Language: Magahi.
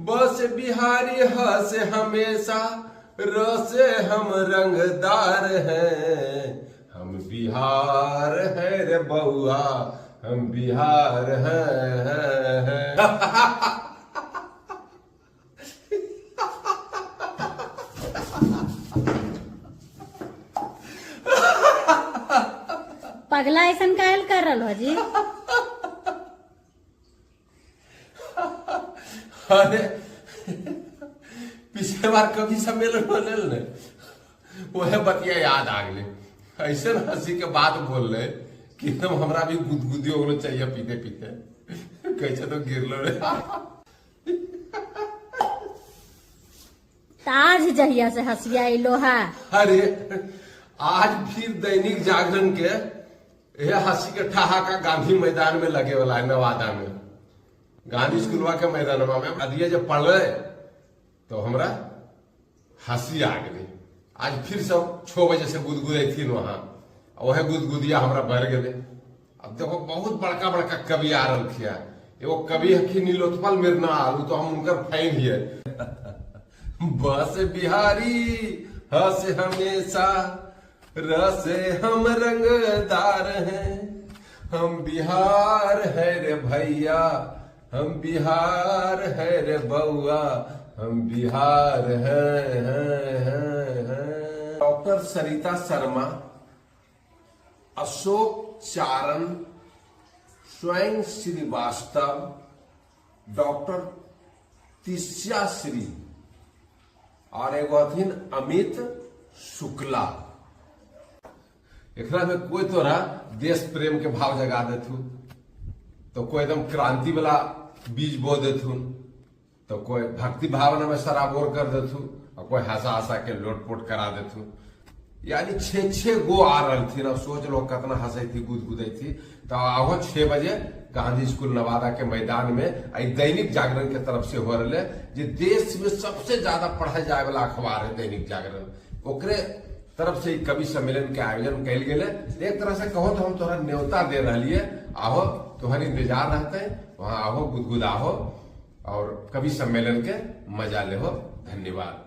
बस बिहारी हंस हमेशा, रसे हम रंगदार हैं, हम बिहार है रे बउआ, हम बिहार हैं। पगला ऐसन काहेल कर रहल हो जी? अरे पिछले बार कवि सम्मेलन होले ने, वह बतिया याद आ गए। ऐसे न हंसी के बात बोल रहे कि एकदम हमरा भी गुदगुदी हो गलो चाहिए पीते पीते, कैसे तो गिरलो रे। ताज जहिया से हंसिया अलो है। अरे आज फिर दैनिक जागरण के यह हंसी के ठहाका गांधी मैदान में लगे वाला है, नवादा में गांधी स्कूलवा के मैदानवा में अदिया जब पढ़ रहे तो हमरा हंसी आ गई। आज फिर सब 6 बजे से गुदगुदे थी वहां, वह गुदगुदिया हमरा बढ़ गए। अब देखो बहुत बड़का बड़का कवि आ रहा है, एगो कवि हखी नीलोत्पल मिर्नाल, तो हम उनकर फैन हिए। बस बिहारी हंस हमेशा, रसे हम रंगदार हैं, हम बिहार है रे भैया, हम बिहार है रे बउआ, हम बिहार हैं, हैं, हैं, हैं। डॉक्टर सरिता शर्मा, अशोक चारण, स्वयं श्रीवास्तव, डॉक्टर तिस्या श्री और एगो हथिन अमित शुक्ला। एकरा में कोई तोरा देश प्रेम के भाव जगा देथु, तो कोई एकदम क्रांति वाला बीज बो देथुन, तो कोई भक्ति भावना में सराबोर कर देथु, और कोई हंसा हंसा के लोटपोट करा देथु। यानी 6-6 गो आ रही थी ना, सोच लो कितना हंसई थी गुदगुदई थी। तो आहो 6 बजे गांधी स्कूल नवादा के मैदान में आई दैनिक जागरण के तरफ से हो रहे, जे देश में सबसे ज्यादा पढ़ा जाए वाला अखबार है दैनिक जागरण, ओकरे तरफ से कवि सम्मेलन के आयोजन कैल गेले। एक तरह से कहो तो हम तोहरा न्योता दे रही है, आहो तुम्हारी इंतजार रहते, वहां आहो गुदगुदाहो और कवि सम्मेलन के मजा ले हो। धन्यवाद।